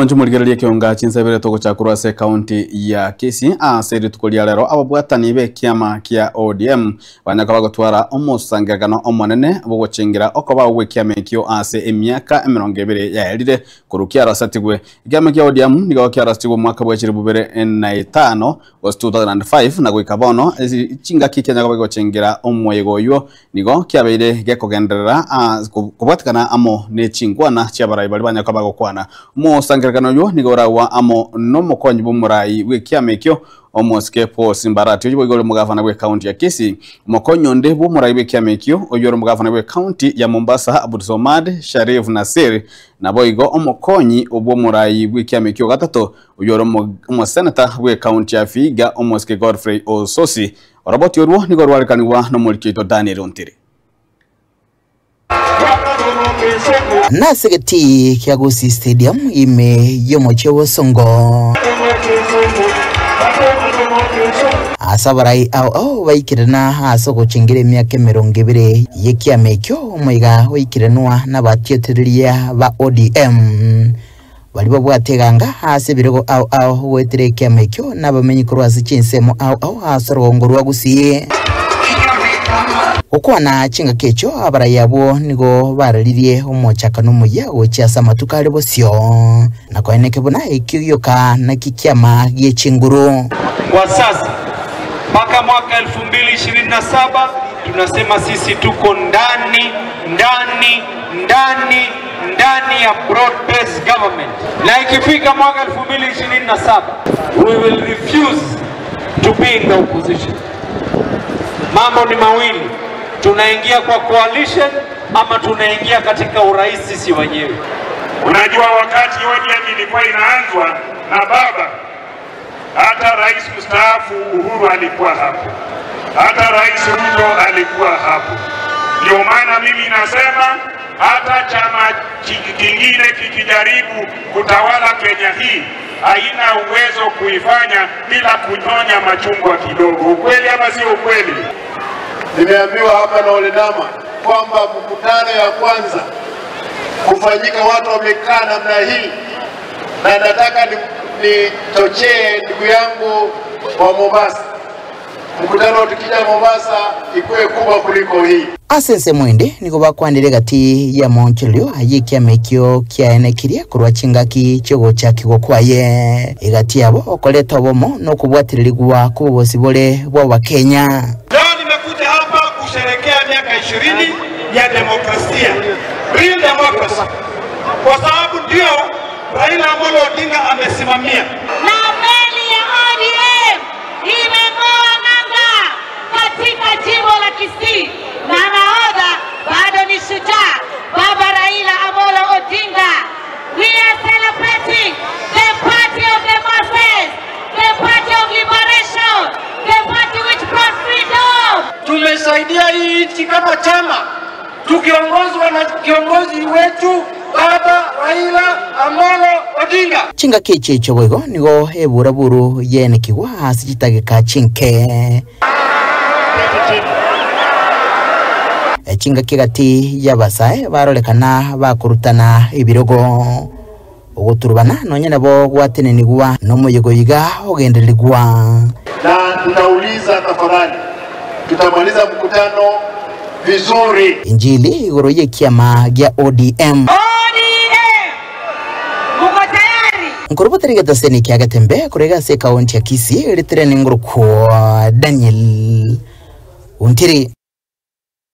Nchumurigereria kionga chinsebere togochakurwa ase county ya Kisii ase rituko ria rero ababwatani be kiama kia ODM banyaka bagotwara omosangerekano omonene bogochingira okoba gwekiama ekio ase emiaka 20 yaerire korukia rasatigwe ekiama kia ODM nigo kiarasatigwe mwaka bwa 2005 2005 na goika bono chingaki kianyaka bagochingira omoyego oyo nigo kiabeire gekogenderera kobwatikana amo ne chingwana chiabarai bari banyaka bagokwana omosangerekano yo nigorawa amo no mokonyi bumurai wekiama ekio omosike Paul Simbarati oyo igoro mugavana we county ya Kisii mokonyo nde bumurai wekiama ekio oyo mugavana we county ya Mombasa Abdulsomad Sharif Nasir nabo igo omokonyi obumurai wekiama ekio gatatu oyo omosenata we county ya Vihiga omosike Godfrey Ososi oroboti orwo nigorwarikaniwa no mulikito Daniel Ontiri. Nasegeti kia Gusii Stadium ime yomoche wosongo asabarai au au baikirana asoko chingire miaka 20 yekiama ekio omoiga oikirenwa n'abatietereria ba ODM bali babwateganga ase birego au au wetere ekiama ekio n'abamenyi korwa chinsemo au au asorongo rwa Gusii. Okwana chinga kecho abarayabo nigo bararirie omochaka nomuya gochia samatuka ari bosio na koeneke bona ekio na kikiama gie chinguru. Kwa sasa mpaka mwaka 2027 tunasema sisi tuko ndani ndani ndani ndani ya broad based government, na ikifika mwaka 2027 we will refuse to be in the opposition. Mambo ni mawili, tunaingia kwa coalition ama tunaingia katika urais sisi wenyewe. Unajua wakati ODM ilikuwa inaanzwa na baba, hata rais mstaafu Uhuru alikuwa hapo, hata rais Ruto alikuwa hapo. Ndio maana mimi nasema hata chama kingine kikijaribu kutawala Kenya hii haina uwezo kuifanya bila kunyonya machungwa kidogo. Ukweli ama sio ukweli? Nimeambiwa hapa na Olenama kwamba mkutano ya kwanza kufanyika watu wamekaa namna hii, na nataka nitochee ndugu yangu wa Mombasa, mkutano tukija Mombasa ikuwe kubwa kuliko hii. Asense mwende niko bakwandire gati ya Montreal ayikiama ekio kiaenekirie kurwa chingaki chogocha kigokwaye igati yabo okoleta obomo no kubwatiririgwa kubobosi bole bwa Kenya. Leo nimekuja hapa kusherehekea miaka 20 ya demokrasia, real democracy, kwa sababu ndio Raila Amolo Odinga amesimamia. Na meli ya ODM imeng'oa nanga katika jimbo la Kisii, na nahodha bado ni shujaa Baba Raila Amolo Odinga. We are celebrating the party of the masses, the party of liberation, the party which brought freedom. Tumesaidia hii nchi kama chama tukiongozwa na kiongozi wetu Baba Raila Amolo Odinga. Chinga keche chobwego nigo eburaburu yenekigwa asichitageka chinke. Chinga kigati yabasae barolekana bakurutana ibirogo ogoturubana nonye nabo gwatenenigwa nomoyego yiga ogenderigwa. Na tunauliza tafadhali, tutamaliza mkutano vizuri. Injili igoro yekiama gya ODM. Nkurubutirige taseni kiagatembe kurega se kaunti ya Kisii litre ninguru kwa Daniel Ontiri.